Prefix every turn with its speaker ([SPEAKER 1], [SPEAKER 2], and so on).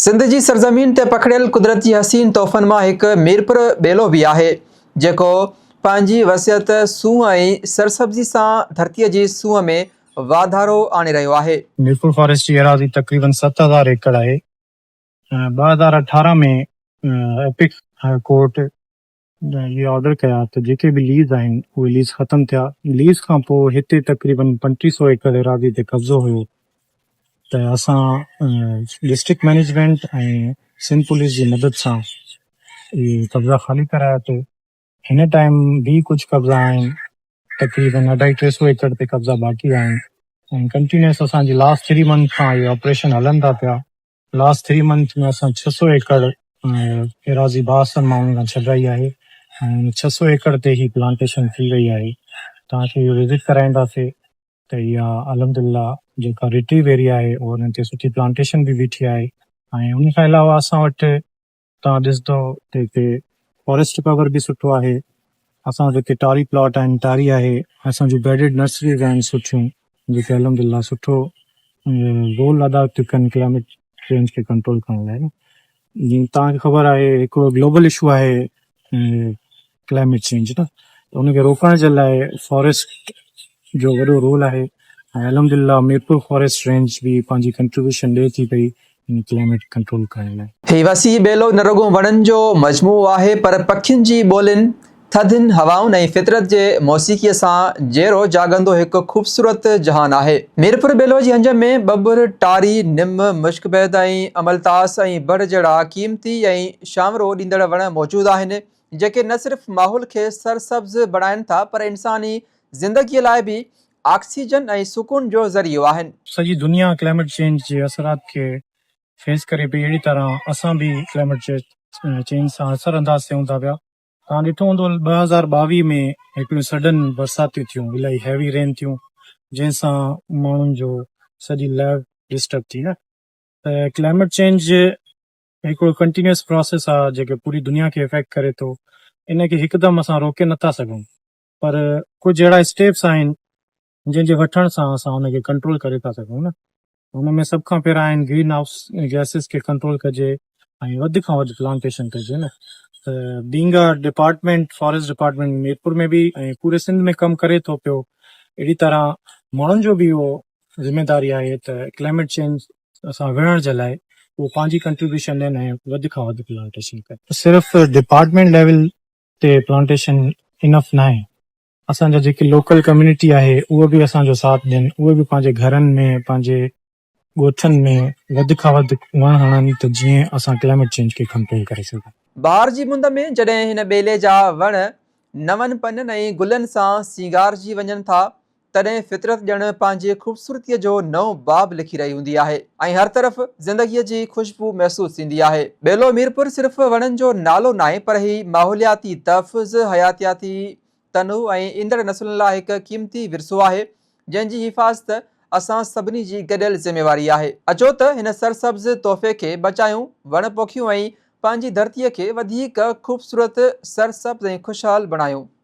[SPEAKER 1] سنڌ جي سرزمين تي پکڙيل قدرتي حسين تحفن مان هڪ ميرپور ٻيلو به آهي، جيڪو پنهنجي وسعت، سونهن ۽ سرسبزي سان ڌرتيء جي سونهن ۾ واڌارو آڻي رهيو آهي.
[SPEAKER 2] ميرپور فاريسٽ جي ايراضي تقريبن 7000 ايڪڙ آهي. 2018 ۾ ايپڪس هاء ڪورٽ اهي آرڊر ڪيا ته جيڪي به ليز آهن اهي ليز ختم ٿيا. ليز کان پوء هتي تقريبن 35 سو ايڪڙ ايراضي تي قبضو هيو ته اسان ڊسٽرڪٽ مئنيجمينٽ ۽ سنڌ پوليس جي مدد سان اهي قبضا خالي ڪرايا ته هن ٽائيم به ڪجهه قبضا آهن تقريبن اڍائي ٽي سو ايڪڙ تي قبضا باقي آهن ۽ ڪنٽينيوس اسان جي لاسٽ ٿري منٿ کان اهي آپريشن هلن ٿا پيا. لاسٽ ٿري منٿ ۾ اسان 600 ايڪڙ ايراضي بااثر ماڻهن کان ڇڏرائي آهي ۽ 600 ايڪڙ تي هي پلانٽيشن ٿي وئي آهي. توهان کي اهو وزٽ ڪرائينداسي ته اها الحمدلله جيڪا ريٽريو ايريا آهي اهو ان تي سٺي پلانٽيشن به بيٺي آهي ۽ ان کان علاوه اسان وٽ توهان ڏسندو ته هتي فاريسٽ ڪور به سٺو آهي. اسان وٽ هتي ٽاري پلاٽ آهن، ٽاري آهي، اسان جون بيڊيڊ نرسريز آهن سٺيون جيڪي الحمدلله سٺو رول ادا ٿيون ڪن ڪلائميٽ چينج کي ڪنٽرول ڪرڻ لاء. جيئن توهان کي خبر آهي هڪڙو گلوبل اشو آهي ڪلائميٽ چينج نه ته ان کي روڪڻ جي لاء فاريسٽ جو وڏو رول آهي ۽ الحمدلله ميرپور فاريسٽ رينج به پنهنجي ڪنٽريبيوشن ڏئي ٿي پئي ان ڪلائميٽ ڪنٽرول ڪرڻ لاء.
[SPEAKER 1] هي وسيع ٻيلو نه رڳو وڻن جو مجموعو آهي پر پکين جي ٻولين، ٿڌين هوائن ۽ فطرت جي موسيقيء سان جيئرو جاڳندو هڪ خوبصورت جهان آهي. ميرپور ٻيلو جي هنج ۾ ٻٻر، ٽاري، نم، مشڪبيد ۽ املتاس ۽ بڙ جهڙا قيمتي ۽ ڇانورو ڏيندڙ وڻ موجود آهن، جيڪي نه صرف ماحول کي سرسبز بڻائين ٿا پر انساني زندگيء لاء به آڪسيجن ۽ سڪون جو ذريعو آهن.
[SPEAKER 2] سڄي دنيا ڪلائميٽ چينج جي اثرات کي فيس ڪري پئي اهڙي طرح اسان به ڪلائميٽ چينج سان اثر انداز ٿيون ٿا پيا. توهان ڏٺو هوندو 2022 ۾ هڪڙيون سڊن برساتيون ٿيون الائي هيوي رين ٿيون جنهن سان ماڻهن جو سڄي لائف ڊسٽرب ٿي نه ته ڪلائميٽ چينج هڪڙو ڪنٽينيوس پراسيس آ جيڪي پوري دنيا کي افيڪٽ ڪري ٿو ان کي هڪدم اسان روڪي نٿا سگهون پر ڪجهه اهڙا اسٽيپس آهن جن جي وٺڻ سان اسان ان کي ڪنٽرول ڪري ٿا سگهون نه ان ۾ سڀ کان پهريان آهن گرين هائوس گيسز کي ڪنٽرول ڪجي ۽ وڌ کان وڌ پلانٽيشن ڪجي نه ته being a department forest department Mirpur ۾ به ۽ پوري سنڌ ۾ ڪم ڪري ٿو پيو اهڙي طرح ماڻهن جو به اهو ذميداري آهي ته ڪلائميٽ چينج سان وڙهڻ جي لاء اهو پنهنجي ڪنٽريبيوشن ڏين ۽ وڌ کان وڌ پلانٽيشن ڪن. صرف ڊپارٽمينٽ ليول تي پلانٽيشن انف ناهي اسان جا جيڪي لوڪل ڪميونٽي آهي اهو به اسان جو ساٿ ڏين اهي به پنهنجي گهرن ۾ پنهنجي ڳوٺن ۾ وڌ کان وڌ وڻ هڻن ته جيئن اسان ڪلائميٽ چينج کي ڪنٽرول ڪري سگهون.
[SPEAKER 1] بهار جي مند ۾ جڏهن هن ٻيلي جا وڻ نون پنن ۽ گلن سان سينگارجي وڃن ٿا تڏهن فطرت ڄڻ پنهنجي خوبصورتيء جو نئون باب لکي رهي هوندي آهي ۽ هر طرف زندگيء جي خوشبو محسوس ٿيندي آهي. ٻيلو ميرپور صرف وڻن جو نالو ناهي پر هي ماحولياتي تحفظ، حياتياتي تنوع ۽ ايندڙ نسلن لاء هڪ قيمتي ورثو آهي، جنهن جي حفاظت اسان سڀني جي گڏيل ذميواري آهي. اچو ته هن سرسبز تحفي کي بچايون، وڻ پوکيون ۽ پنهنجي ڌرتيء کي وڌيڪ خوبصورت، سرسبز ۽ خوشحال بڻايون.